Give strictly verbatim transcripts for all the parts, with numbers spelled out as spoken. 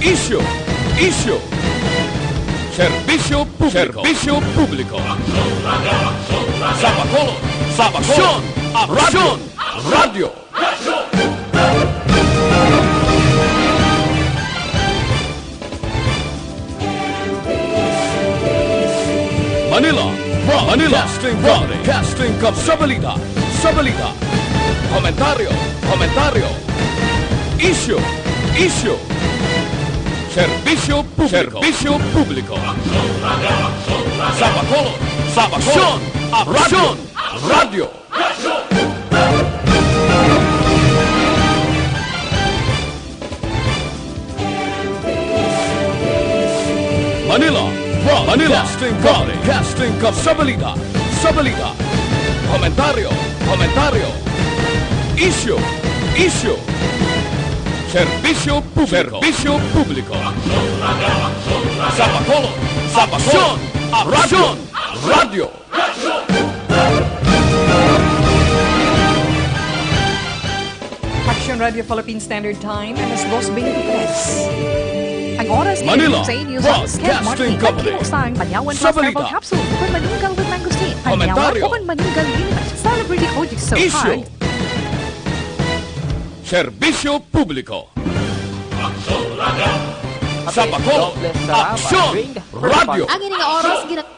Isyu! Isyu! Serbisyo publiko! Serbisyo publiko! Sa Bacolod! Sa Bacolod! Aksyon! Aksyon! Radyo! Manila, Broadcasting Company. Broadcasting Company. Sa balita, sa balita. Komentaryo, komentaryo. Isyu, isyu. Serbisyo publiko. Serbisyo publiko. Sa Bacolod, sa Bacolod. Aksyon! Aksyon! Radyo! Manila, Broadcasting Company. Broadcasting Company. Sa balita, sa balita. Komentaryo, komentaryo. Isyu, isyu. Serbisyo publiko. Serbisyo publiko. Sa Bacolod, sa Bacolod. Aksyon! Aksyon! Radyo! Action Radio Philippine Standard Time, alas dos veintitrés. Ang oras, Manila, sa inyo sa Broadcasting Company. Naghimusa ang Panyawan Sa Plus Herbal balita. Capsule, ukon manunggal with mangosteen. Panyawan, komentaryo, ukon manunggal liniment. Celebrity Kojic so Issue. Hard. Serbisyo publiko. Sa Bacolod, Aksyon! Radyo! Ang ini nga oras, gina-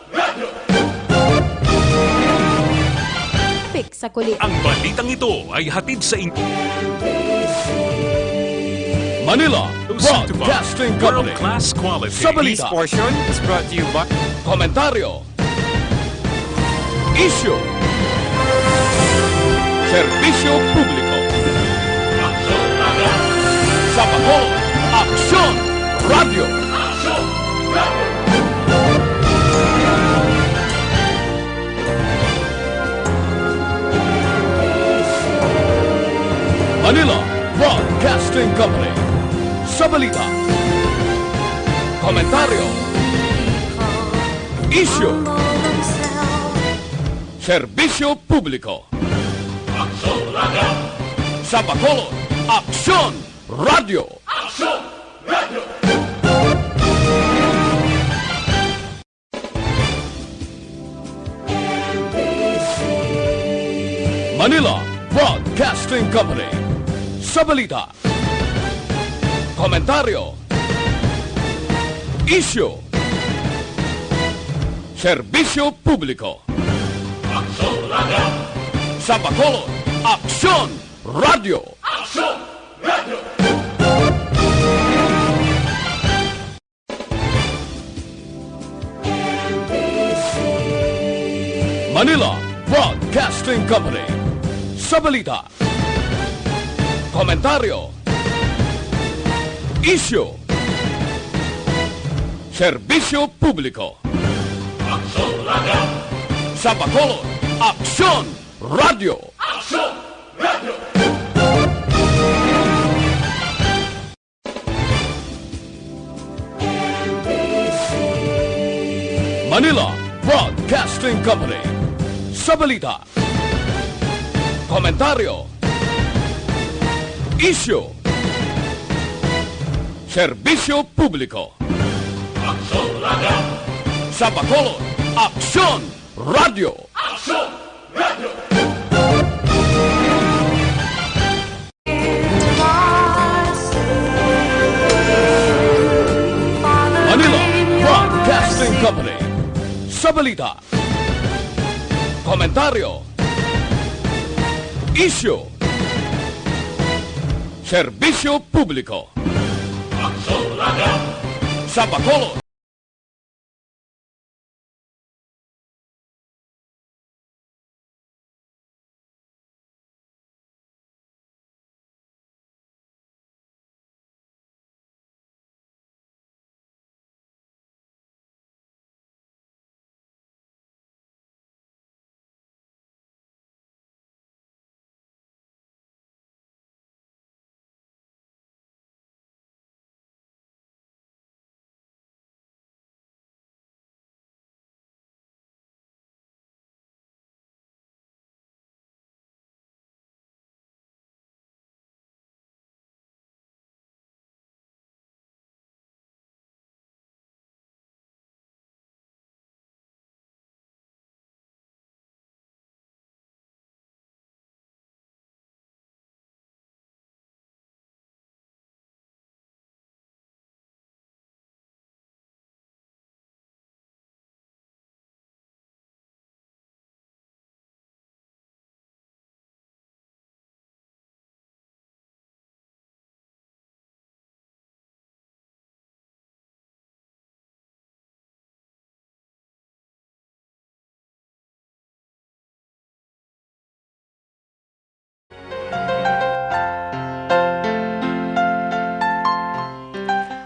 Topic sa kulit. Ang balitang ito ay hatid sa inyo. Manila Broadcasting Company. World class quality. Sa balita. This portion is brought to you by Komentaryo. Isyu. Serbisyo publiko. Sa Bacolod, Aksyon! Radyo! Manila Broadcasting Company. Sa balita, komentaryo, isyu, serbisyo publiko. Sa Bacolod, Aksyon! Radyo! Manila Broadcasting Company. Sa balita, komentaryo, isyu, serbisyo publiko. Sa Bacolod, Aksyon! Radyo! Manila Broadcasting Company. Sa balita, komentaryo, isyu, serbisyo publiko. Sa Bacolod, Aksyon! Radyo! Manila Broadcasting Company. Sa balita, komentaryo, isyu, serbisyo publiko. Sa Bacolod, Aksyon! Radyo! Manila Broadcasting Company. Sa balita, komentaryo, isyu, serbisyo publiko. Sa Bacolod,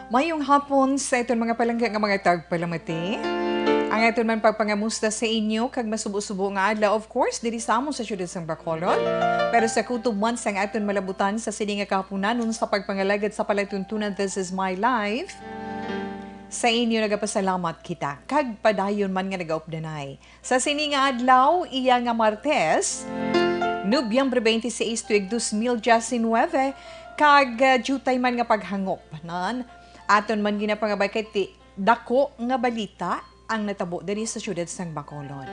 Mayong hapon sa iton mga palangga nga mga tagpalamati. Ang aton man pagpangamusta sa inyo kag masubo-subo nga adlaw, of course, diri sa amon sa siyudad sang Bacolod. Pero sa kutob man sang aton malabutan sa sini nga kahapunanon sa pagpangalagad sa palatuntunan, This Is My Life, sa inyo nagapasalamat kita, kag padayon man nga nagaupdanay. Sa sini nga adlaw, iya nga Martes, Nobyembre twenty-six, tuig dos mil diecinuebe, kag, ah, diutay man nga paghangop, nan, aton man ginapangabay kay ti-, dako nga balita ang natabo diri sa siyudad sang Bacolod.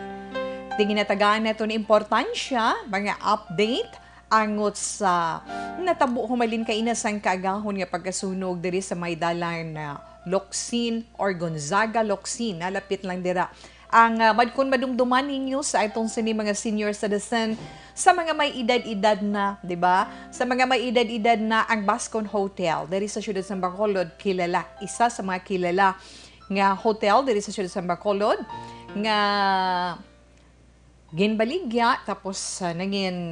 Ti ginatagaan naton importansya, mga update, angot sa natabo humalin kaina sang kaagahon nga pagkasunog diri sa may dalan, ah, Locsin or Gonzaga Locsin, nalapit lang dira. Ang, ah, mad-, kung madumduman ninyo sa atong sini mga senior citizen, sa mga may edad-edad na, di ba? Sa mga may edad-edad na, ang Bascon Hotel, diri sa siyudad sa Bacolod, kilala, isa sa mga kilala nga hotel diri sa siyudad sa Bacolod, nga ginbaligya, tapos, ah, nangin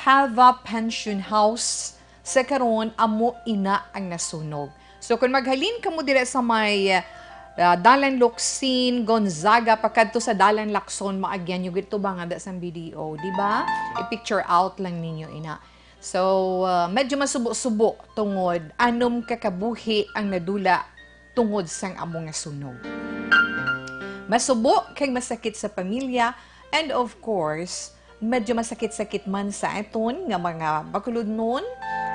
Hava Pension House. Sa karon, amo ina ang nasunog. So, kung maghalin kamo dira sa may, ah, Dalan Locsin, Gonzaga, pakadto sa Dalan Lacson, maagyan nyo gid to ba nga da sang B D O, di ba? I-picture out lang ninyo ina. So, ah, medyo masubo-subo tungod anom ka kabuhi ang nadula tungod sang amo nga sunog. Masubo kag masakit sa pamilya, and of course, medyo masakit-sakit man sa aton nga mga Bacolodnon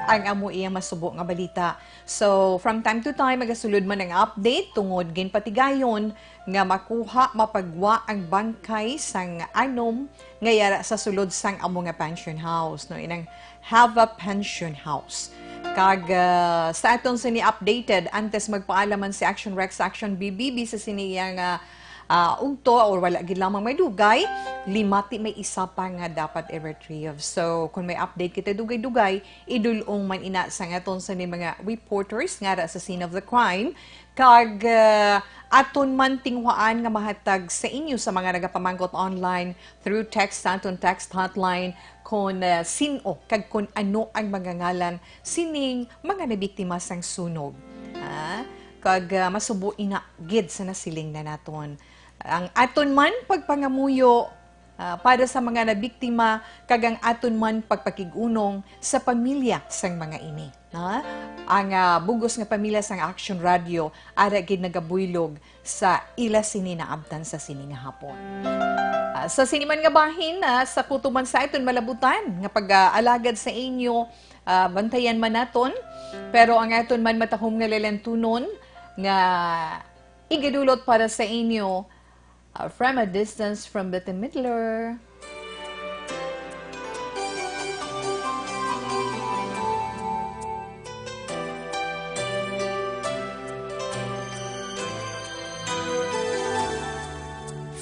ang amo iyang masubo nga balita. So, from time to time, magasulod man ang update tungod ginpatigayon nga makuha, mapagwa ang bangkay sang anom nga yara sa sulod sang amo nga pension house, no, inang Hava Pension House. Kag, ah, sa aton sini updated, antes magpaalam man si Action Rex, Action B B B sa sini iya nga, ah, ugto or wala gid lamang may dugay, limati may isa pa nga dapat i-retrieve. So, kung may update kita dugay-dugay, idul-ong man ina sang aton sini mga reporters nga ara sa scene of the crime. Kag, ah, aton man tinguhaan nga mahatag sa inyo sa mga nagapamangkot online through text sa aton text hotline kon, ah, sin-o kag kon ano ang mga ngalan sining mga nabiktima sang sunog. Ha? Kag, ah, masubo ina gid sa nasiling na naton. Ang aton man pagpangamuyo, ah, para sa mga nabiktima kag ang aton man pagpakig-unong sa pamilya sang mga ini. Ha? Ang, ah, bug-os nga pamilya sang Action Radio ara gid nagabuylog sa ila sini naabtan sa sini nga hapon. Ah, sa sini man nga bahin, ah, sa kutob man sa aton malabutan nga pag-aalagad sa inyo, ah, bantayan man naton, pero ang aton man matahom nga lalantunon nga igadulot para sa inyo, uh, From a Distance from Bette Midler.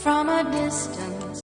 From a distance.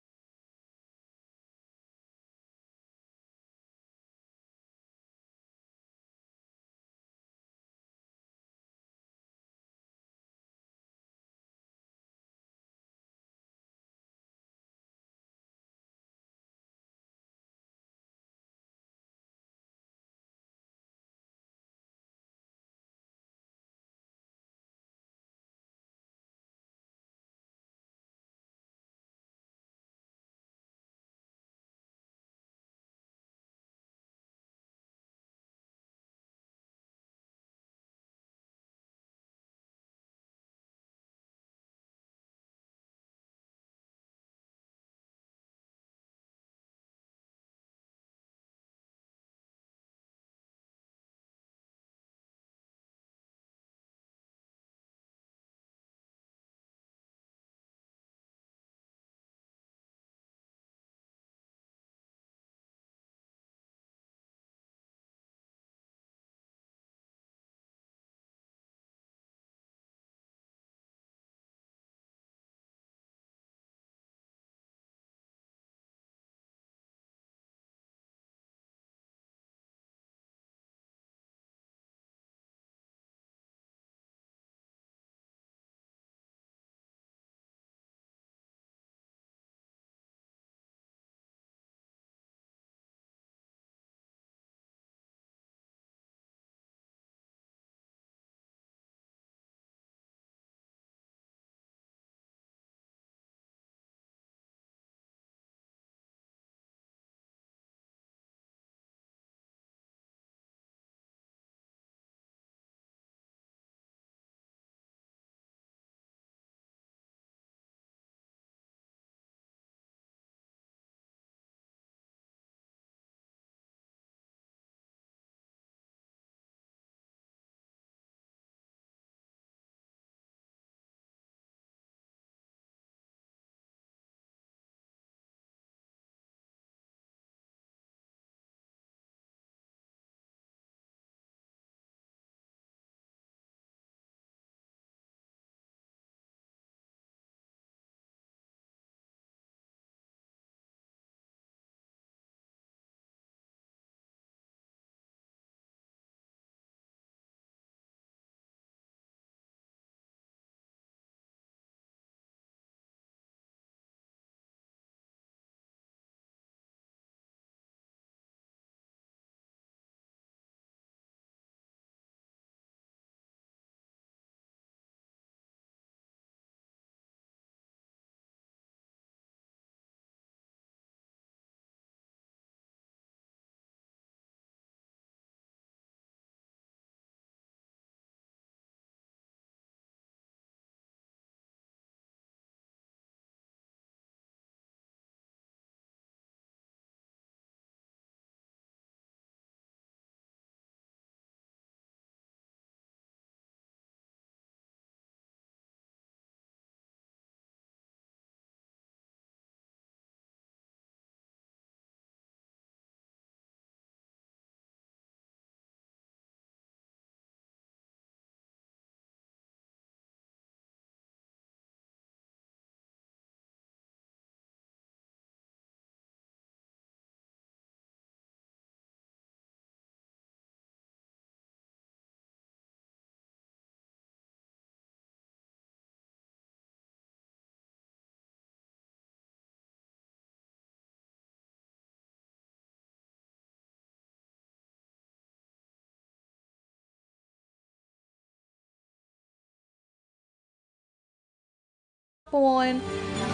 Hapon.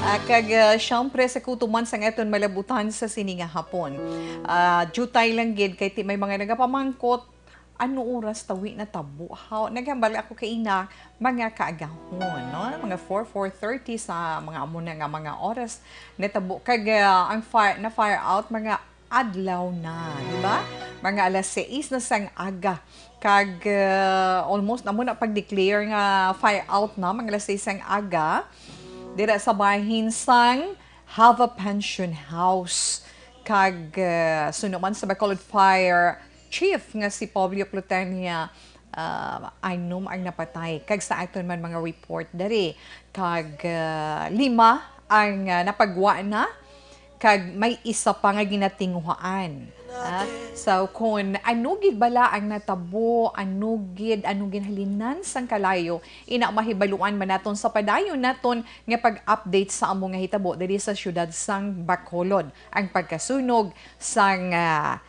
Ah, kag, ah, siyempre, sa kutoman sang aton malabutan sa sini nga hapon. Ah, jutay lang gid kay ti may mga nagapamangkot, ano oras tawi natabo? How? Naghambal ako kaina, mga kaagahon, no? Mga four, four thirty sa mga amo na nga mga oras natabo. Kag, ah, ang fire, na fire out, mga adlaw na, di ba? Mga alas sais na sang aga. Kag, ah, almost na mo na pag-declare nga fire out na, mga alas sais sang aga, dira sa bahin sang Hava Pension House. Kag, ah, suno man sa Bacolod Fire Chief nga si Publio Plutenia, ah, anom ang napatay. Kag sa aton man mga report diri, kag, ah, lima ang, ah, napagwa na, kag may isa pa nga ginatinguhaan. Ah, so, kung ano gid bala ang natabo, ano gid, ano ginhalinan sang kalayo, ina mahibaluan man naton sa padayon naton nga pag-update sa amo nga hitabo diri sa siyudad sang Bacolod, ang pagkasunog sang, ah,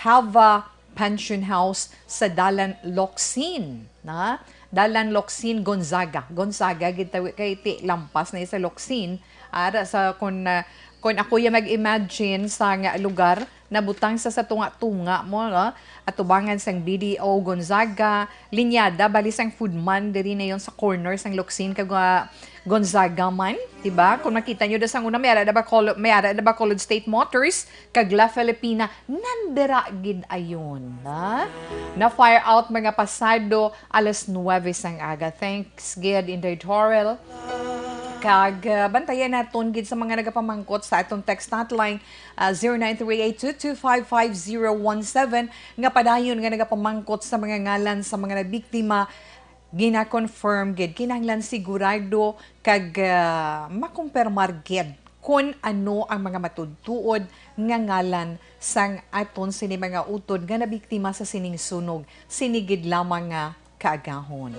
Hava Pension House sa Dalan Locsin, na? Dalan Locsin, Gonzaga. Gonzaga, gid tawi-, kay ti lampas na sa Locsin. Ara sa, kun, ah, kun ako ya mag-imagine sa nga lugar, nabutang sa, sa tunga-tunga mo, no? Atubangan sang B D O Gonzaga, linyada, bali sang food man, diri na yon sa corner sang Locsin, kag, ah, Gonzaga man, di ba? Kung makita nyo da sang una, may ara da Bacolod, may ara da Bacolod State Motors, kag La Filipina, nandira gid ayon, ha? Na fire out mga pasado alas nuwebe sang aga. Thanks gid, Inday Torel. Kag, ah, bantayan naton gid sa mga nagapamangkot sa atong text hotline, ah, zero nine three eight two two five five zero one seven, nga padayon nga nagapamangkot sa mga ngalan sa mga nabiktima. Gina-confirm gid, kinahanglan sigurado kag, ah, makumpirmar gid kon ano ang mga matuod-tuod nga ngalan sang aton sini mga utod nga nabiktima sa sining sunog, sini gid lamang nga kaagahon.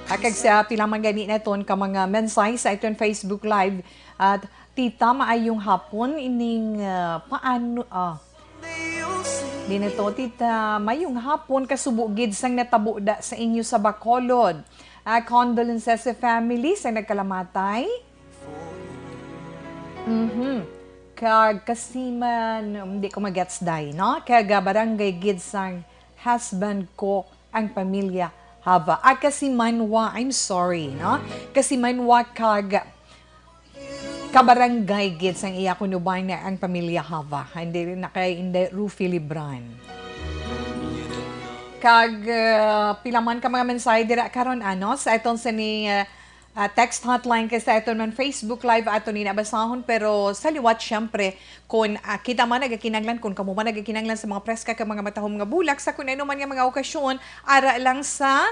Ah, kag sa pila man gani naton ka mga mensahe sa aton Facebook Live, at Tita, maayong hapon, ining, ah, paano, ah, di na to, Tita, mayong hapon, kasubo gid sang natabo da sa inyo sa Bacolod. Ah, condolences sa family sa nagkalamatay. Mhm. Kag kasiman, hindi ko magets, day, no? Kag, ah, barangay gid sang husband ko ang pamilya Hava. Ah, kasimanwa, I'm sorry, no? Kasimanwa kag kabarangay gid sang iya kunuban na ang pamilya Hava. Hindi na kay Inday Rufi Libran. Kag, ah, pila man ka mga mensahe dira karon, ano, sa aton sini, ah, ah, text hotline kay sa aton man Facebook Live aton ni nabasahon, pero sa liwat, syempre, kung, ah, kita man nagakinanglan, kung kamo man nagakinanglan sa mga preska ka mga matahom nga bulak sa kung ano man nga mga okasyon, ara lang sa,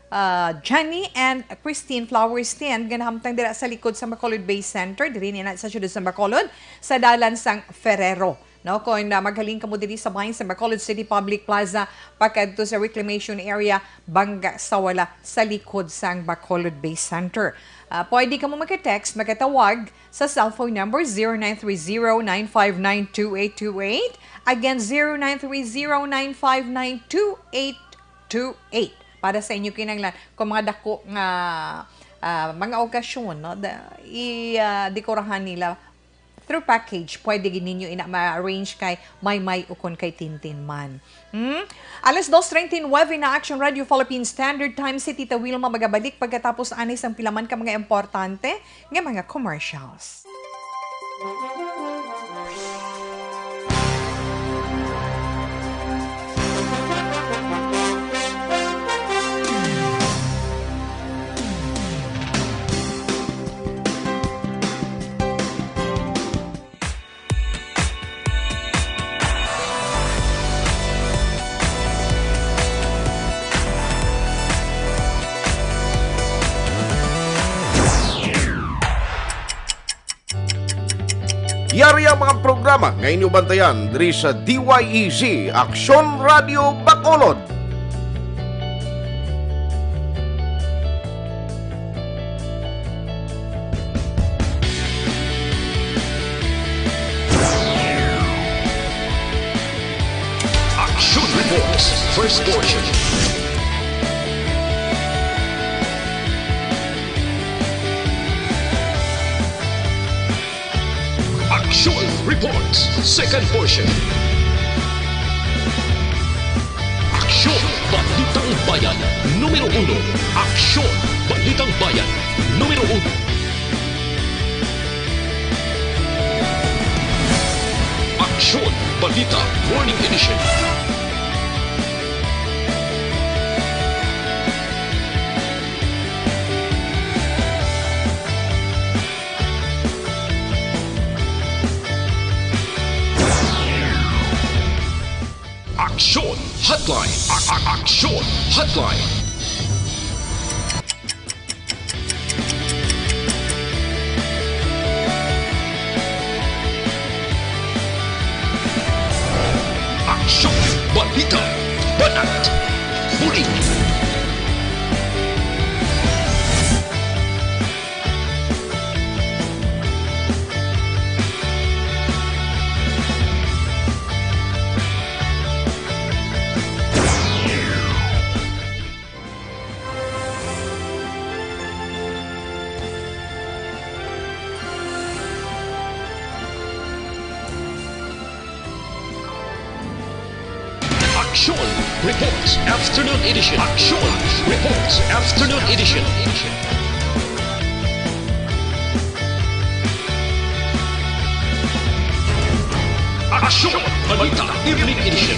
ah, Jenny and Christine Flower Stand nga nahamtang dira sa likod sa Bacolod Bay Center, diri ni na sa siyudad sa Bacolod, sa dalan sang Ferrero. No, kung, ah, maghalin kamo diri sa bahin sa Bacolod City Public Plaza, pakadto sa Reclamation Area, bangga sa wala sa likod sang Bacolod Bay Center. Ah, pwede kamo magka-text, magkatawag sa cellphone number zero nine three zero nine five nine two eight two eight. Again, zero nine three zero nine five nine two eight two eight. Para sa inyo kinanglan, kung mga dako nga, ah, mga okasyon, no, da-, i, ah, dekorahan nila through package, pwede gid ninyo ina ma-arrange kay Maymay ukon kay Tintin man. Hmm? Alas dos treinta y nueve na Action Radio Philippine Standard Time, si Tita Wilma magabalik pagkatapos ani sang pila man ka mga importante nga mga commercials. Yari ang mga programa nga inyo bantayan diri sa D Y E Z, Aksyon Radio Bacolod. Action Reports, first portion. Reports, second portion. Aksyon, Balitang Bayan, numero uno. Aksyon, Balitang Bayan, numero uno. Aksyon, Balita, Morning Edition. Aksyon Hotline. A- a- Aksyon Hotline. Aksyon, balita, banat, buli. Aksyon Reports Afternoon Edition. Aksyon Reports Afternoon Edition. Aksyon Balita Evening Edition.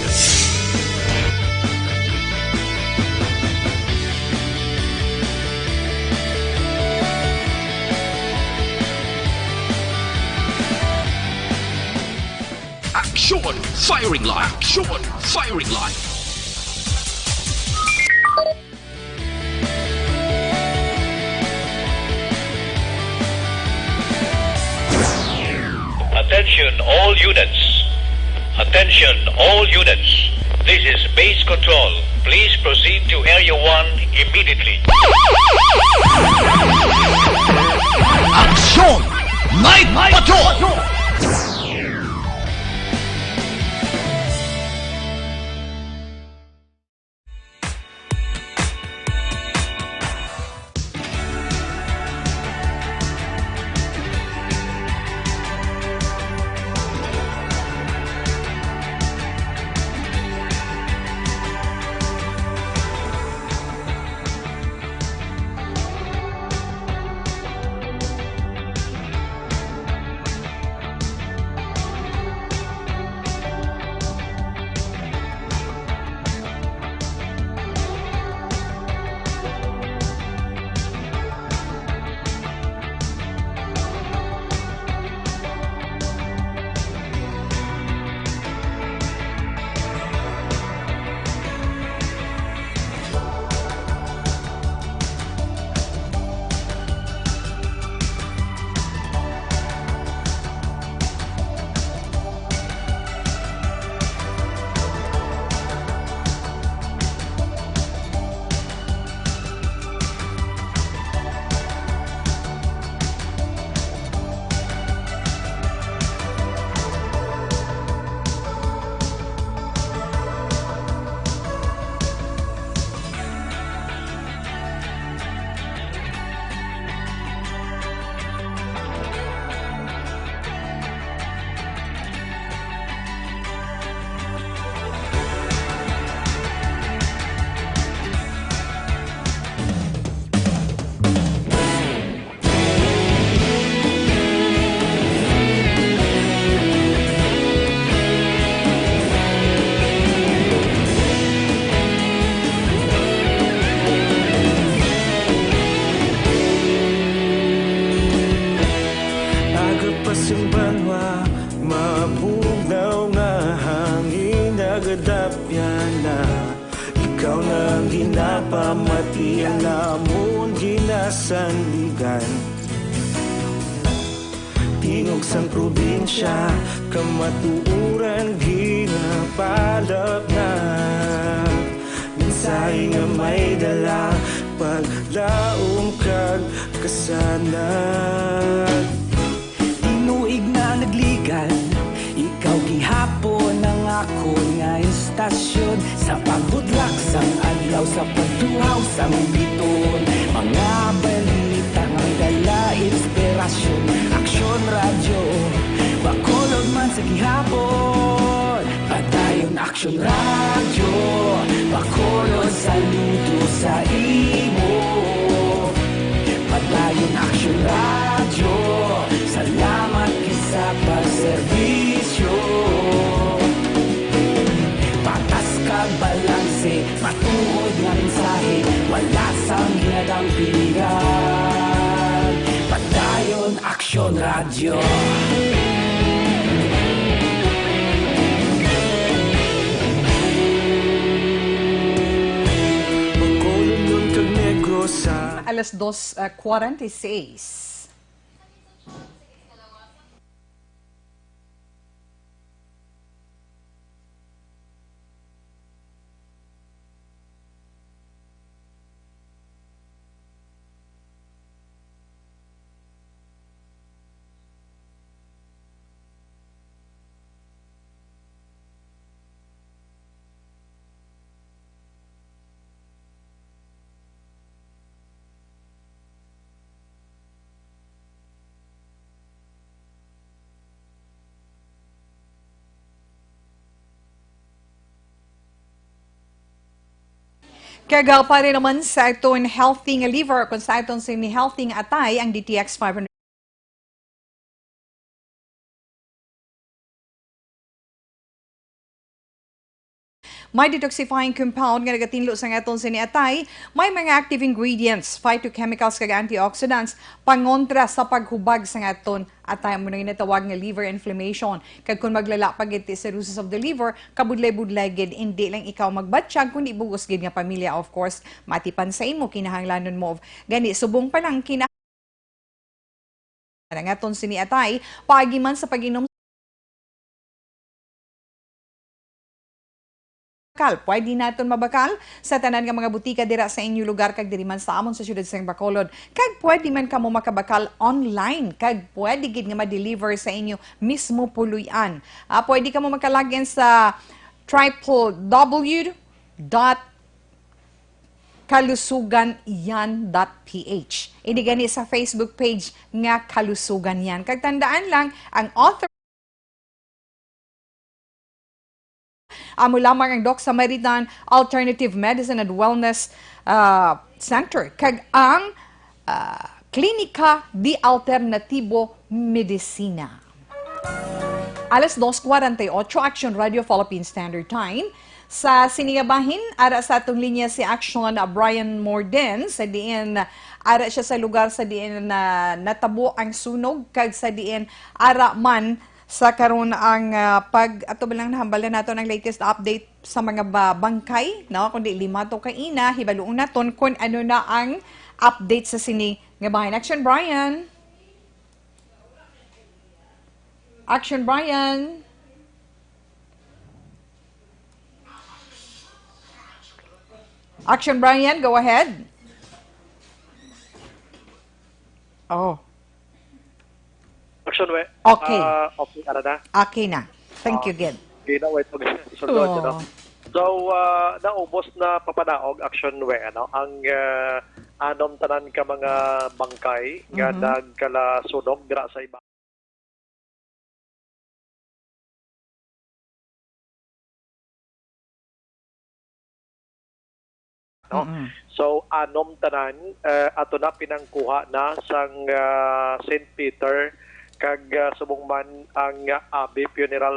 Aksyon Firing Line. Aksyon Firing Line. Attention all units. Attention all units. This is base control. Please proceed to Area one immediately. Aksyon! Night Patrol! Agapas ang banwa, mabugnaw nga hangin, nagadapyan na. Ikaw na ang ginapamati, ang namon ginasandigan. Tingog sang probinsya, kamatuoran ginapalapnag. Mensahe nga may dala, paglaom kag kasanag. Tinuig na nagligad, ikaw gihapon ang akon nga istasyon. Sa pagbutlak sang adlaw, sa pagtuhaw sang biton, mga balita nga dala inspirasyon. Aksyon Radyo, Bacolod man sa gihapon, padayon Aksyon Radyo. Bacolod, saludo sa imo. Padayon Aksyon Radyo, salamat kay sa pagserbisyo. Patas kag balanse, matuod nga mensahe, wala sang hinadaang pilihan. Padayon Aksyon Radyo. Bacolod kag Negros. Alas dos, ah, kwarenta y seis. Kag, ah, para naman sa aton healthy nga liver, kung sa aton sini healthy nga atay, ang D T X five hundred. May detoxifying compound nga nagatinlo sa aton sini atay, may mga active ingredients, phytochemicals, kag antioxidants, pangontra sa paghubag sa aton atay, amo na ginatawag nga liver inflammation. Kag kung maglala pa gid ti cirrhosis of the liver, kabudlay-budlay gid, indi lang ikaw magbatyag, kundi bug-os gid nga pamilya, of course, matipan sa imo, kinahanglanon mo. Gani, subong pa lang kina-, ang aton sini atay, paagi man sa pag-inom bakal. Pwede naton mabakal sa tanan nga mga butika dira sa inyo lugar kag diri man sa amon sa siyudad sang Bacolod. Kag pwede man kamo makabakal online kag pwede gid nga ma-deliver sa inyo mismo puloy-an. Ah, pwede kamo magka-login sa triple W dot kalusugan yan dot P H. Ini gani sa Facebook page nga Kalusugan Yan. Kag tandaan lang, ang author Amo lamang ang Doc Samaritan Alternative Medicine and Wellness, ah, Center kag ang, ah, Klinika di Alternatibo Medisina. Alas dos kwarenta y ocho, Action Radio Philippine Standard Time. Sa sini nga bahin, ara sa atong linya si Action Brian Morden, sa diin ara siya sa lugar sa diin na natabo ang sunog, kag sa diin ara man sa karon ang, ah, pag-, ato ba lang, nahambal na naton ang latest update sa mga ba-, bangkay, no? Kundi lima to kaina, hibaluon naton kung ano na ang update sa sini nga bahin. Action, Brian. Action, Brian. Action, Brian, go ahead. Oh. Action, we. Okay. Ah, okay, ara na. Okay na. Thank you, Ah, gid. Di na, wait, mag-, sunod, Oo. ano? So, ah, naubos na papanaog, Action, we, ano? Ang, ah, anom tanan ka mga bangkay nga Mhm. nagkalasunog dira sa iba. No? Mm-mm. So, anom tanan, eh, ato na pinangkuha na sang, ah, Saint Peter, kag, ah, subong man ang, ah, Abbey Funeral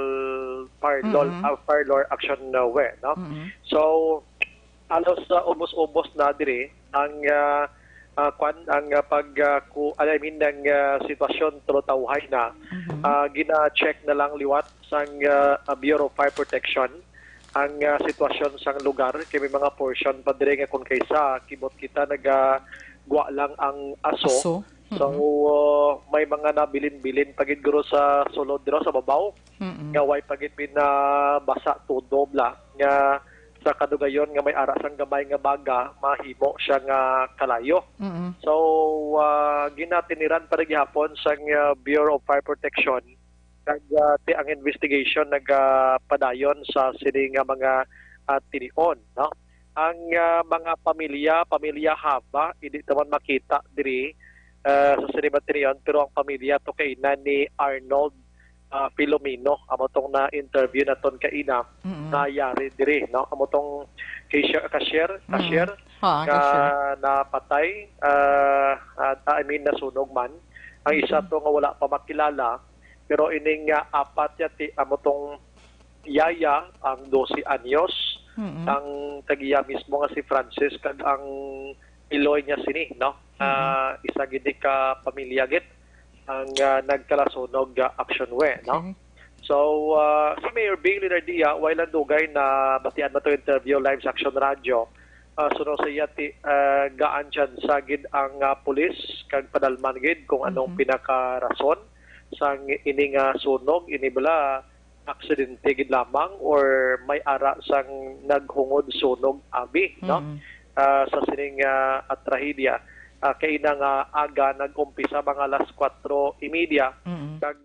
Parlor, Mm-mm. ah, Parlor Action, uh, we, no? Mm-mm. So, halos, ah, ubos-ubos na diri ang, ah, ah, kwan, ang, ah, pag, ah, ku-, I mean, ang, ah, sitwasyon, tulo tawhay na. Mhm. Ah, gina-check na lang liwat sang, ah, ah, Bureau of Fire Protection ang, ah, sitwasyon sang lugar. Kay may mga portion pa diri nga kung kaysa kibot kita nagagwa lang ang aso. Aso? So, Mm-mm. ah, may mga nabilin-bilin pa gid guro sa sulod dira sa babaw. Mm-mm. Nga way pa gid pinabasa todo bla nga sa kadugayon nga may ara sang gamay nga baga, mahimo siya nga kalayo. Mm-mm. So, ah, ginatiniran pa rin gihapon sang, ah, Bureau of Fire Protection kag, ah, ti ang investigation nagapadayon sa sini nga mga, ah, tinion, no? Ang, ah, mga pamilya, pamilya Haba, hindi naman makita diri, ah, sa sini nga tinion, pero ang pamilya to kay na ni Arnold ah, Filomeno, amo tong na-interview naton kaina, Mm-mm. nga yari diri, no? Amo tong cashier, cashier, Mm-mm. cashier Ha, nga cashier. napatay, ah, ah, I mean, nasunog man. Ang isa Mm-mm. to nga wala pa makilala, pero ining, ah, apat yati, amo tong yaya, ang dose anyos, Mm-mm. ang tagiya mismo nga si Francis, kag ang iloy niya sini, no? Mm-mm. Ah, isa gid ni ka pamilya gid ang, ah, nagkalasunog, ah, action we, no? Okay. So, ah, si Mayor Bing Leonardia, way lang dugay na batian mo to interview live sa Action Radio. Ah, suno sa iya ti, ah, gaan tsansa gid ang, ah, pulis kag padalman gid kung anong Mhm. pinakarason sang ini nga sunog, ini bala aksidente gid lamang or may ara sang naghungod sunog abi, no? Mm. Ah, sa sining, ah, ah, trahedya. Ah, kaina nga aga nag-umpisa mga alas kwatro y media, Mm. kag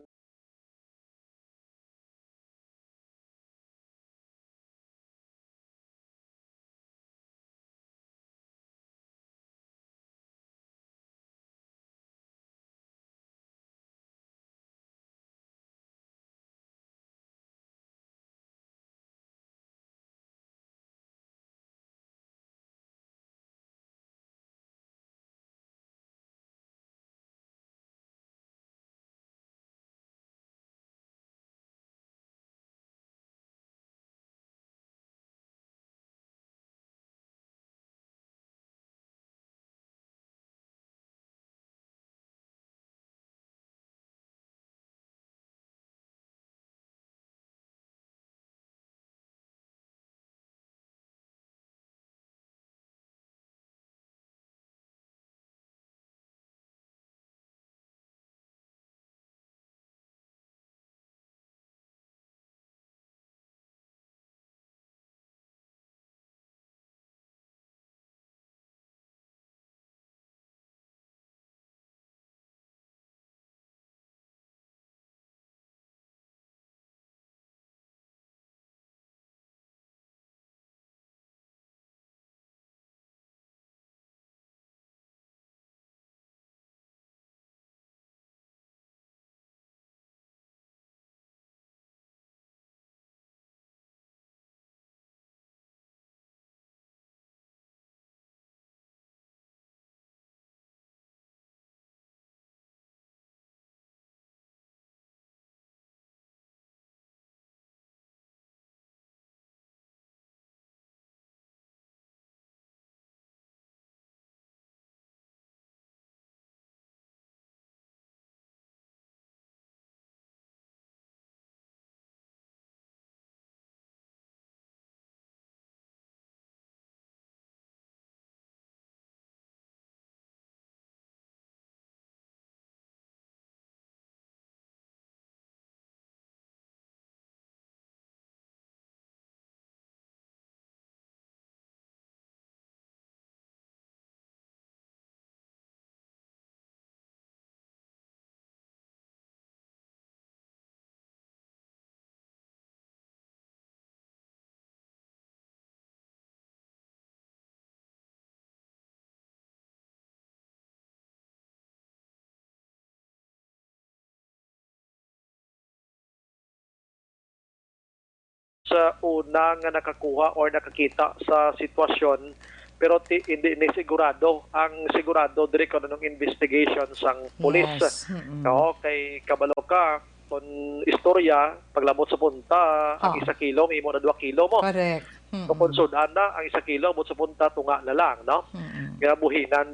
sa una nga nakakuha or nakakita sa sitwasyon, pero ti, hindi ni sigurado. Ang sigurado diri kung anong investigation sang pulis. Yes. Mm-mm. No, kay kabalo ka, kung istorya, paglabot sa punta, ang Ah. isa kilo, may imo na dua kilo mo. Correct. So, Mm-mm. kung sud-an na, ang isa kilo, abot sa punta, tunga na lang, no? Mm-mm. Nga buhinan.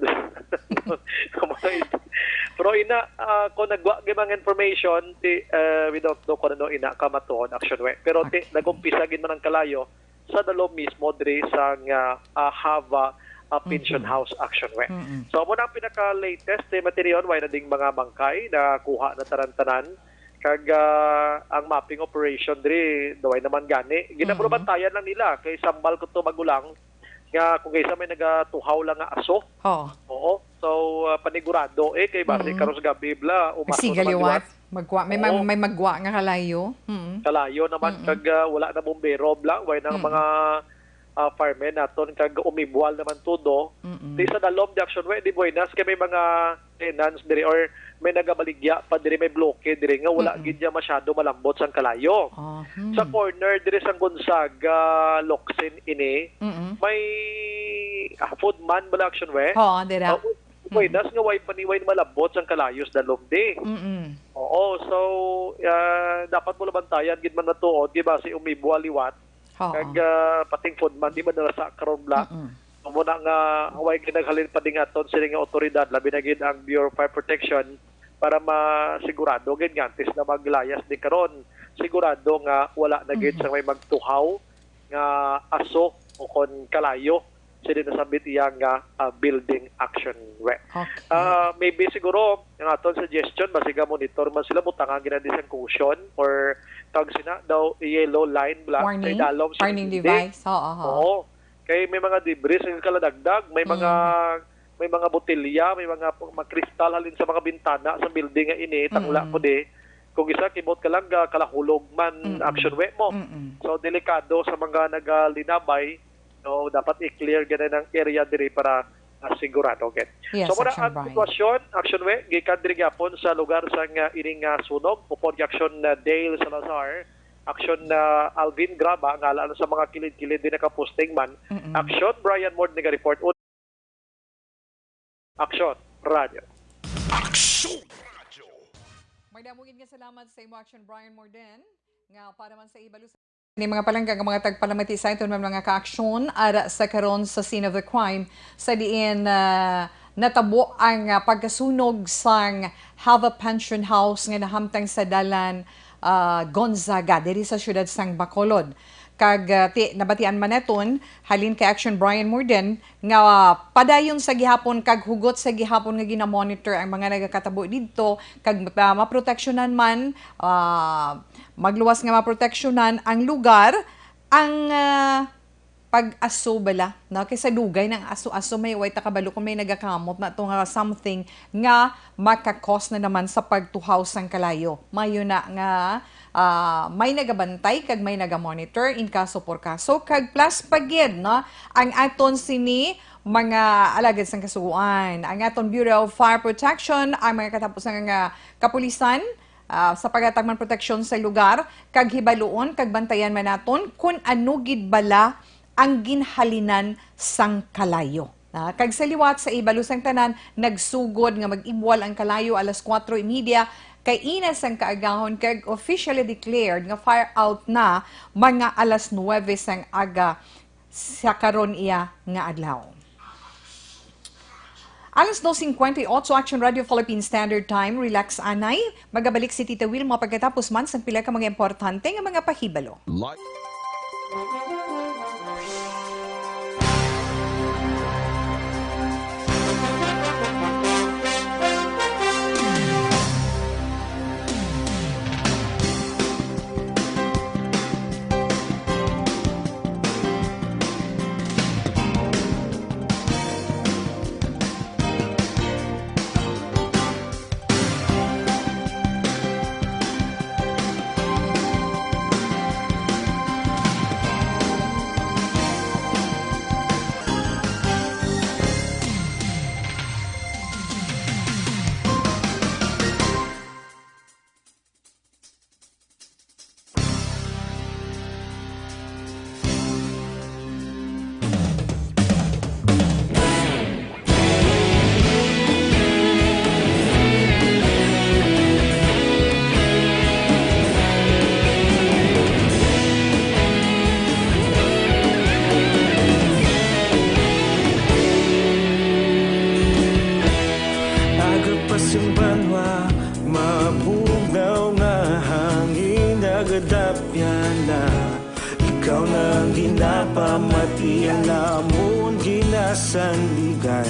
Pero ina, ah, kung nagwa gyud mga information, ti, eh, we don't know kung ano ina ka matuod, action we. Pero ti, Okay. nag-umpisa gid man ang kalayo sa dalom mismo diri sa nga, ah, Java, ah, Pension Mhm. House, action we. Mm-mm. So, amo na ang pinaka-latest, eh, materiyon, way na ding mga bangkay na kuha na tanan-tanan. Kag, ah, ang mapping operation diri, daway naman gani. Ginaburubantayan lang nila kay sambal ko to magulang nga kung kaysa may nagatuhaw lang nga aso. Oo. Oo. So, ah, panigurado, eh, kay basi Mm. karon sa gabi, bla, umaso Siga naman liwat. liwat. Magwa, may Oo. mag-, may magwa nga kalayo. Mm. Kalayo naman, Mm-mm. kag, ah, wala na bombero, bla. Way nang Mm. mga ah, firemen naton kag umibwal naman todo. Mm-mm. Di sa dalom di Action We, di buenas kay may mga tenants diri or may nagabaligya pa diri, may bloke diri nga wala Mm-mm. gid niya masyado malambot sang kalayo. Ah, hmm. Sa corner diri sang Gonzaga, Locsin ini, Mm-mm. may, ah, food man bala, Action We? Oo, dira. Ah, Mm-mm. Buenas nga way pa ni, way malambot sang kalayo sa dalom di. Mm-mm. Oo, so, ah, dapat mo nabantayan gid man matuod, di ba, si umibwal liwat. Oo. Kag, ah, pating food man, di ba, nalasa karon bala? Mm-mm. Amo na nga, way ginaghalin pa ding aton sini nga awtoridad, labi na gid ang Bureau of Fire Protection, para masigurado gid nga antes na maglayas ni karon, sigurado nga wala na gid Mhm. sa may magtuhaw nga aso o kon kalayo sini nasambit iya nga, ah, building, Action We. Okay. Ah, maybe siguro ang aton suggestion, basiga monitor man sila, butangan gid na di sang caution or tawag sina daw yellow line bala sa Warning? idalom sa Warning building. Device? Oo, oo. Oo. Kay may mga debris nga kaladagdag, may mga, Mm. may mga botelya, may mga, mga kristal halin sa mga bintana sa building nga ini, tangla Mm. ko di. Kung isa, kibot ka lang, ah, kalahulog man, Mm-mm. Action We mo. Mm-mm. So, delikado sa mga nagalinabay, no, dapat i-clear gani ang area diri para, ah, sigurado gid. Yes, So, muna Action ang Brian. sitwasyon, Action We, gikan diri gyapon sa lugar sang, ah, ining, ah, sunog, upod kay Action, ah, Dale Salazar, Action, ah, Alvin Graba, nga alang sa mga kilid-kilid din nakaposting man. Mm-mm. Action, Brian Mord, nag-report. Action, Radyo. Action Radyo. May damo gid nga salamat sa imo, Action Brian Morden, nga para man sa ibalo sa ni mga palangga nga mga tagpalamati sa aton man mga kaaksyon ara sa karon sa scene of the crime, sa diin, ah, natabo ang, ah, pagkasunog sang Hava Pension House nga nahamtang sa dalan, ah, Gonzaga, diri sa siyudad sang Bacolod. Kag, ah, ti-, nabatian man naton halin kay Action Brian Morden nga, ah, padayon sa gihapon kag hugot sa gihapon nga ginamonitor ang mga nagakatabo didto kag, ah, maproteksyonan man, ah, magluwas nga maproteksyonan ang lugar, ang, ah, pag-aso bala, no? Kay sa dugay ng aso-aso, may way ta kabalo kung may nagakamot na to nga something nga maka-cause na naman sa pagtuhaw sang kalayo. Mayo na nga, ah, may nagabantay kag may nagamonitor in kaso por kaso, kag plus pa gid, no, ang aton sini mga alagad sang kasugoan, ang aton Bureau of Fire Protection, ang mga katapusan nga kapulisan, ah, sa paghatag man proteksyon sa lugar, kag hibaluon kag bantayan man naton kun ano gid bala ang ginhalinan sang kalayo. Ah, kag sa liwat, sa ibalo sang tanan, nagsugod nga mag-ibwal ang kalayo alas kuwatro y media kay ina sang kaagahon, kag officially declared nga fire out na mga alas nuwebe sang aga sa karon iya nga adlaw. Alas dos cincuenta y ocho, Action Radio Philippine Standard Time. Relax anay. Magabalik si Tita Wilma pagkatapos man sang pila ka mga importante nga mga pahibalo. Live. Aga pa sing banwa, mabugnaw nga hangin, nagadapyan na. Ikaw na ang ginapamati, ang amon ginasandigan.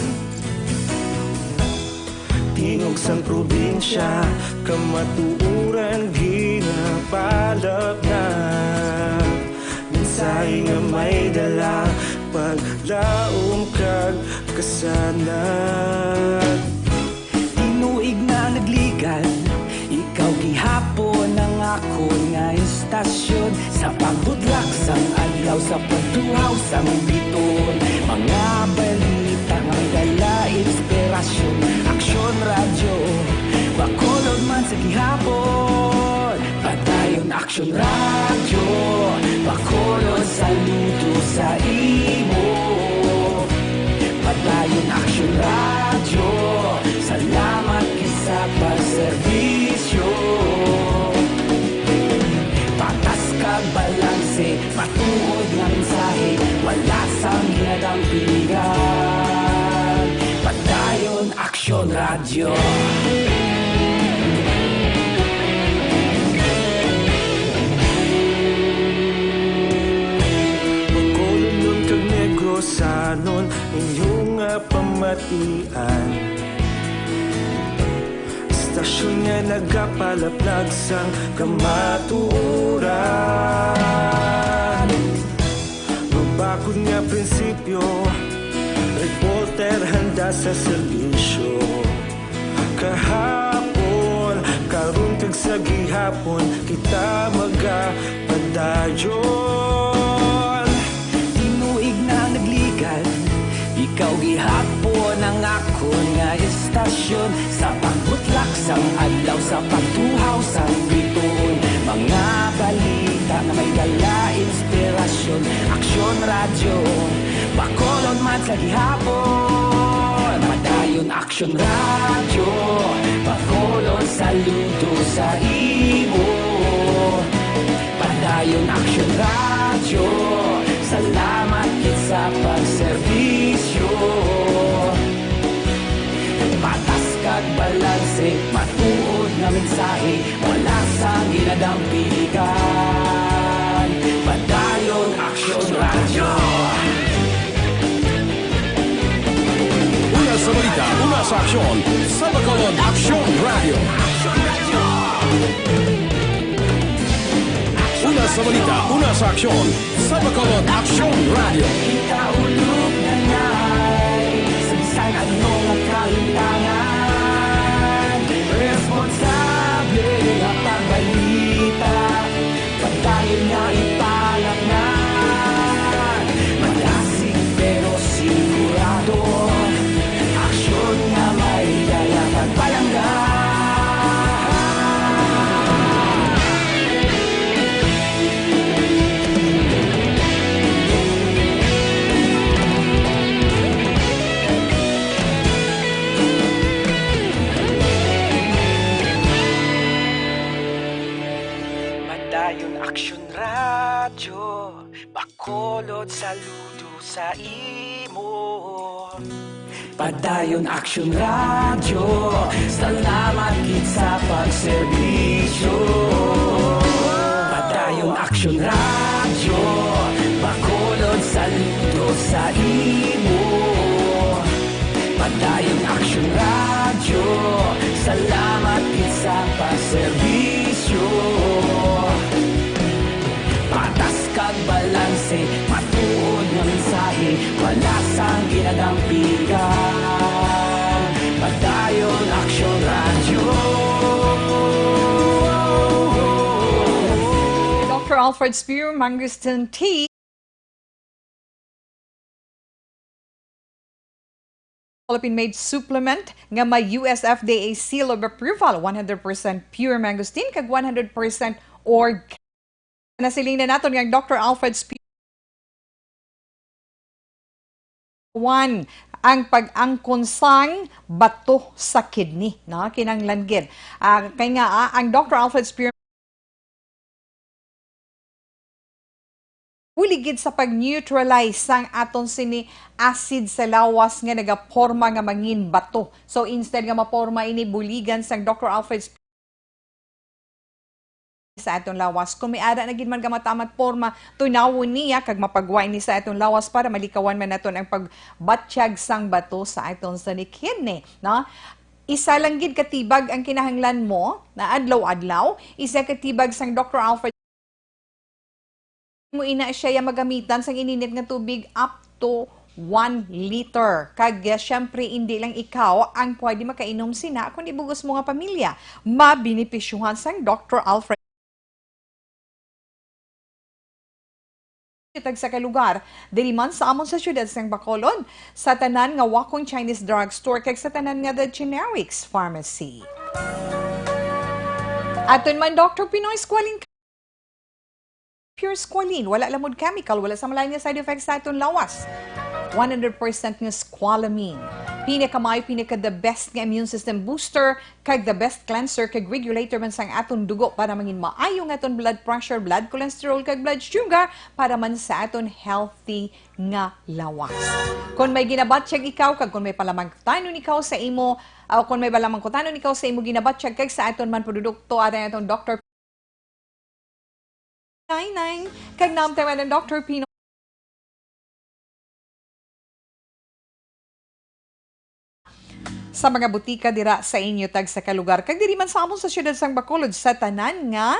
Tingog sang probinsya, kamatuoran ginapalapnag. Mensahe nga may dala, paglaom kag kasanag. Tinuig na nagligad, ikaw gihapon ang akon nga istasyon. Sa pagbutlak sang adlaw, sa pagtu- Uhaw sang biton, mga balita nga may dala inspirasyon. Aksyon Radyo, Bacolod man sa gihapon. Padayon Aksyon Radyo, Bacolod saludo sa imo. Padayon Aksyon Radyo, salamat gid sa pagserbisyo. Patas kag balanse, matuod nga mensahe, wala sang ginadampigan. Padayon Aksyon Radyo. Bacolodnon kag Negrosanon, inyo nga pamatian. Istasyon nga nagapalaplag sang kamatuoran. Mabakod nga prinsipyo, reporter handa sa serbisyo. Kahapon, karon kag sa gihapon, kita magapadayon. Tinuig na ang nagligan, ikaw gihapon ang akon nga istasyon. Sa pagbutlak sang adlaw, sa pagtuhaw sang bituon, mga balita nga may dala inspirasyon. Aksyon Radyo, Bacolod man sa gihapon. Padayon Aksyon Radyo, Bacolod saludo sa imo. Padayon Aksyon Radyo, salamat gid sa pagserbisyo. Patas kag balanse, matuod nga mensahe, wala sang ginadampigan. Padayon Aksyon Radyo. Una sa balita, una sa aksyon, sa Bacolod Aksyon Radyo. Una sa balita, una sa aksyon, sa Bacolod Aksyon Radyo. Ikaulog na ngay, sa bisan ano nga kahitangan, responsable nga pagbalita, padayon nga ipalapngan. Malasig pero sigurado, aksyon nga may dala kag palangga. Padayon Aksyon Radyo, Bacolod saludo sa imo. Padayon Aksyon Radyo, salamat gid sa pagserbisyo. Padayon Aksyon Radyo, Bacolod saludo sa imo. Padayon Aksyon Radyo, salamat gid sa pagserbisyo. Patas kag balanse, matuod nga mensahe, wala sang ginadampigan. Padayon Aksyon Radyo. Doctor Alfred Spear, Mangosteen Tea. Philippine-made supplement nga may U S F D A seal of approval, one hundred percent pure mangosteen kag one hundred percent org. Nasiling na naton nga ang Doctor Alfred Spear one ang pag-angkon sang bato sa kidney, no? Kinahanglan gid. Ah, kay nga, ah, ang Doctor Alfred Spear Bulig gid sa pag-neutralize sang aton sini acid sa lawas nga nagaporma nga mangin bato. So, instead nga maporma ini, buligan sang Doctor Alfred Sp-, sa aton lawas. Kung may ara na gid man gamatamat porma, tunawon niya kag mapagwa ini sa aton lawas para malikawan man naton ang pagbatyag sang bato sa aton sini kidney, no? Isa lang gid ka tibag ang kinahanglan mo na adlaw-adlaw, isa ka tibag sang Doctor Alfred. Mo ina siya ya magamitan sang ininit nga tubig up to one liter. Kag, ah, syempre, indi lang ikaw ang pwede makainom sina, kundi bug-os mo nga pamilya mabenepisyuhan sang Doctor Alfred. tagsa ka lugar, diri man sa amon sa siyudad sang Bacolod, sa tanan nga Wacom Chinese Drugstore kag sa tanan nga The Generics Pharmacy. Aton man, Doctor Pinoy Squalene, Pure Squalene, wala lamod chemical, wala sa malain nga side effects sa aton lawas. One hundred percent nga squalamine. Pinakamay, pinaka the best nga immune system booster, kag the best cleanser, kag regulator man sang aton dugo para mangin maayo nga aton blood pressure, blood cholesterol, kag blood sugar para man sa aton healthy nga lawas. Kung may ginabatyag ikaw, kag kung may palamangkutanon ikaw sa imo, o kung may palamangkutanon ikaw sa imo ginabatyag, kag sa aton man produkto, ato ang aton Doctor Nine Nine, kag naamtay man ang Doctor Pino sa mga butika dira sa inyo tagsa ka lugar. Kag diri man sa amon sa siyudad sang Bacolod, sa tanan nga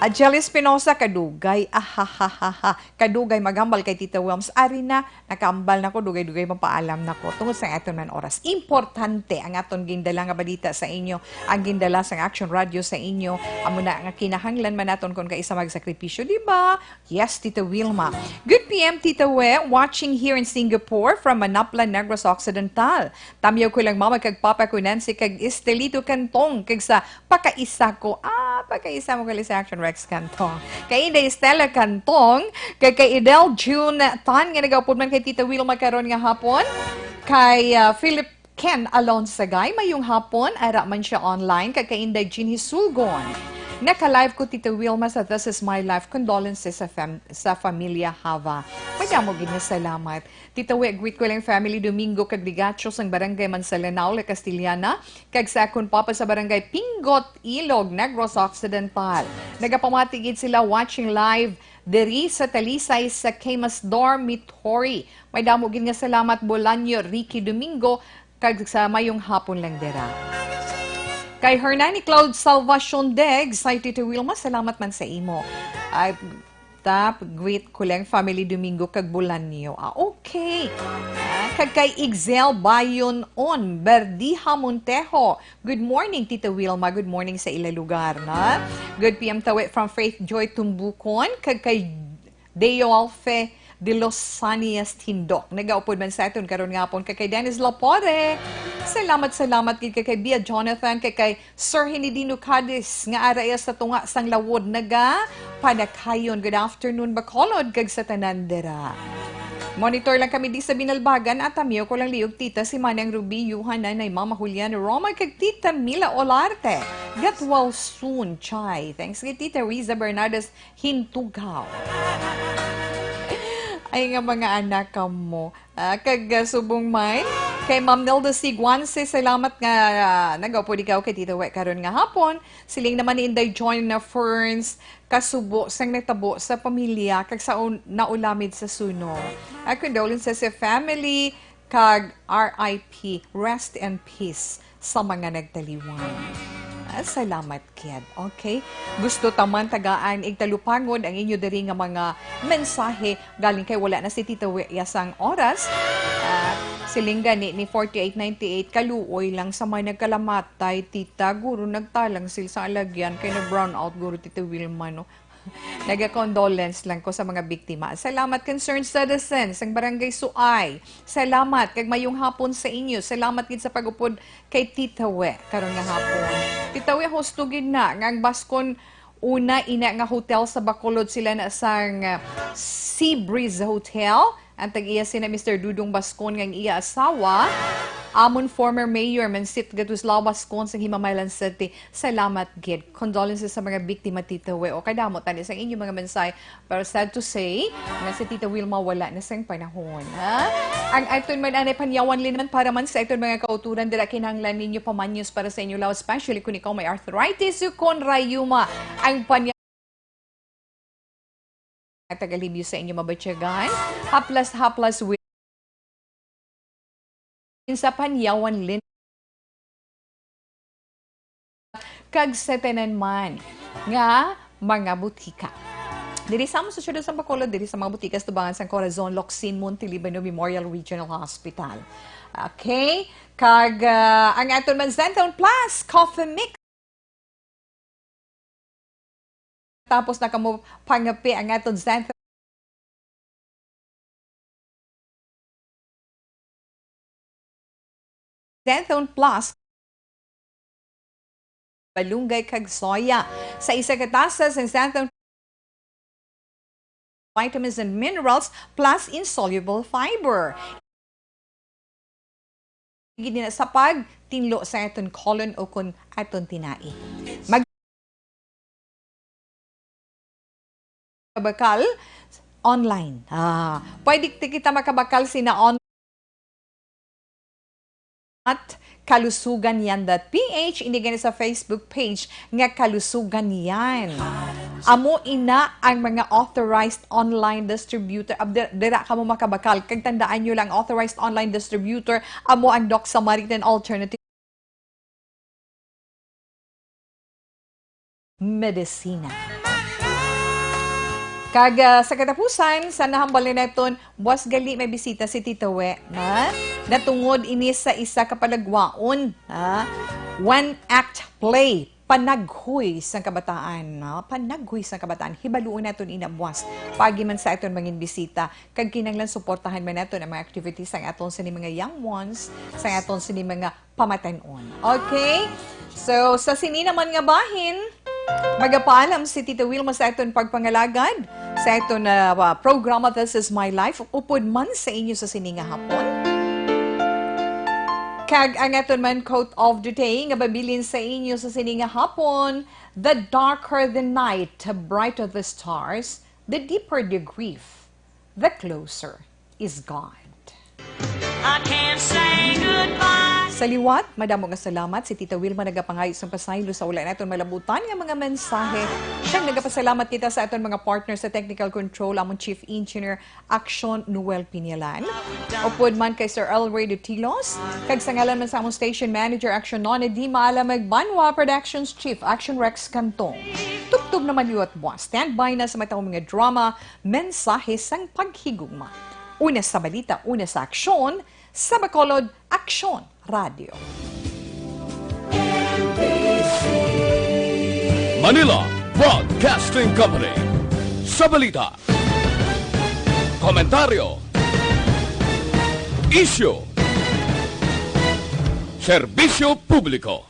Ajel Espinosa, kadugay. Ahahaha. Kadugay maghambal kay Tita Wilms. Ari na, nakahambal na ko, dugay-dugay mapaalam na ko. Tungod sa aton man oras. Importante ang aton gindala nga balita sa inyo. Ang gindala sang Action Radio sa inyo. Amo na nga kinahanglan man naton kon kaisa magsakripisyo, di ba? Yes, Tita Wilma. Good P M, Tita We. Watching here in Singapore from Manapla, Negros Occidental. Tamyaw ko lang mama kag papa ko, Nancy kag Estelito Cantong, kag sa pakaisa ko. Ah, pakaisa mo gali sa Action Rex Cantong. Kay Inday Stella Cantong, kag kay Idel June Tan nga nagaupod man kay Tita Wilma karon nga hapon. Kay, ah, Philip Ken Alonsagay, mayong hapon, ara man siya online, kag kay Inday Jean Hisugon. Naka-live ko, Tita Wilma, sa This Is My Life. Condolences sa fam-, sa familia Hava. Madamo gid nga salamat. Tita We, greet ko lang family Domingo kag Ligacho sang Barangay Mansalanao, La Castellana, kag sa akon papa sa Barangay Pingot, Ilog, Negros Occidental. Nagapamati gid sila watching live diri sa Talisay sa Camas Dormitory. Madamo gid nga salamat, Bolanyo Ricky Domingo, kag sa mayong hapon lang dira. Kay Hernani Cloud Salvacion Deg, sa Tita Wilma, salamat man sa imo. Ay, tap, greet ko lang family Domingo kag Bolanyo. Ah, okay. Ah, kag kay Igzel Bayon On, Berdiha Montejo. Good morning, Tita Wilma. Good morning sa ila lugar, na. Good P M Tawi from Faith Joy Tumbukon, kag kay Deolfe de los Sanias Tindok. Nagaupod man sa aton karon nga hapon kay, kay Dennis Lapore. Salamat, salamat gid kay, kay Bia Jonathan, kay, kay Sir Hinidino Cadiz nga ara iya sa tunga sang lawod naga panakayon. Good afternoon, Bacolod, kag sa tanan dira. Monitor lang kami di sa Binalbagan, at amyo ko lang liog tita si Manang Ruby, Yuhan, Nanay Mama Julian, Roma, kag Tita Mila Olarte. Get well soon, Chay. Thanks kay Tita Riza Bernardes Hintugaw. Ay nga mga anak kamo. Ah, kag, ah, subong man, kay Ma'am Nelda Siguanse, salamat nga, ah, nagaupod ikaw kay Tita We karon nga hapon. Siling naman ni Inday Joy na Ferns, kasubo sang natabo sa pamilya kag sa un-, naulamid sa sunog. Ah, condolences sa family, kag R I P, rest in peace sa mga nagtaliwan. Ah, salamat, kid. Okay? Gusto ta man tagaan igtalupangod ang inyo diri nga mga mensahe galing kay wala na si Tita Wi-, ya sang oras. Ah, siling gani ni forty-eight ninety-eight, kaluoy lang sa may nagkalamatay, Tita. Guro nagtalang sila sa alagyan kay nag-brown out, guro, Tita Wilma, no? Naga-condolence lang ko sa mga biktima. Salamat, concerned citizens sang Barangay Suay. Salamat, kag mayong hapon sa inyo. Salamat gid sa pag-upod kay Tita We karon nga hapon. Tita We, husto gid na nga ang Bascon, una ina nga hotel sa Bacolod, sila na sang, ah, Sea Breeze Hotel. Ang tag-iya sina Mister Dudong Bascon nga ang iya asawa, amon former mayor, Mansit Gatuslao Bascon sa Himamaylan City. Salamat gid. Condolences sa mga biktima, Tita We. O, kadamo tani sang inyong mga mensahe. Pero sad to say, nga si Tita Wilma wala na sang panahon, ha? Ang aton man anay panyawan lin man para man sa aton mga kauturan dira, kinahanglan ninyo pamanyos para sa inyo lawas, especially kung ikaw may arthritis o kon rayuma. Ang panya- tagalibyo sa inyo mabatyagan. Haplas-haplas wi-, sa panyawan lin-, kag sa tanan man nga mga butika. Diri sa amon sa siyudad sa Bacolod, diri sa mga botikas tubangan sang Corazon, Locsin, Montiliban Memorial Regional Hospital. Okay? Kag, ah, ang aton man Xanthone Plus Coffee Mix. Tapos na kamo pangapi ang aton Xanthone Xanthone Plus, malunggay kag soya. Sa isa ka tasa sang Xanthone, vitamins and minerals plus insoluble fiber. Gid na sa pagtinlo sa aton colon o kon aton tinai. Mag- kabakal online. Ah, pwede ti kita makabakal sina on at kalusugan yan dot P H, ini gani sa Facebook page nga Kalusugan Yan. Amo ina ang mga authorized online distributor. Ab-, dira, dira kamo makabakal. Kag tandaan nyo lang, authorized online distributor, amo ang Doc Samaritan Alternative Medicina. Kag, ah, sa katapusan, sa nahambal ni naton, buas gali may bisita si Tita We, ha? Natungod ini sa isa ka palagwaon, ha? One act play, panaghoy sang kabataan, no? Panaghoy sang kabataan. Hibaluon naton ina buas. Pagi man sa aton mangin bisita, kag kinahanglan suportahan man naton ang mga activities sang aton sini mga young ones, sang aton sini mga pamatan-on. Okay? So, sa sini naman nga bahin, magapaalam si Tita Wilma sa aton pagpangalagad, sa aton, ah, wa-, programa This Is My Life, upod man sa inyo sa sini nga hapon. Kag ang aton man quote of the day nga mabilin sa inyo sa sini nga hapon, "The darker the night, the brighter the stars, the deeper the grief, the closer is God." I can't say goodbye. Sa liwat, madamo nga salamat. Si Tita Wilma nagapangayo sang pasaylo sa wala naton malabutan nga mga mensahe. Siyang nagapasalamat kita sa aton mga partner sa technical control, amon Chief Engineer Action Noel Pinialan. Upod man kay Sir Elroy de Tilos, kag sa ngalan man sa amon station manager, Action Nona Di Maalamag Banwa, Productions Chief, Action Rex Cantong. Tubtob naman liwat buwan. Standby na sa matahong mga drama, mensahe sang paghigugma. Una sa balita, una sa aksyon, sa Bacolod Aksyon Radio. Manila Broadcasting Company. Sa balita, komentaryo, isyu, serbisyo publiko.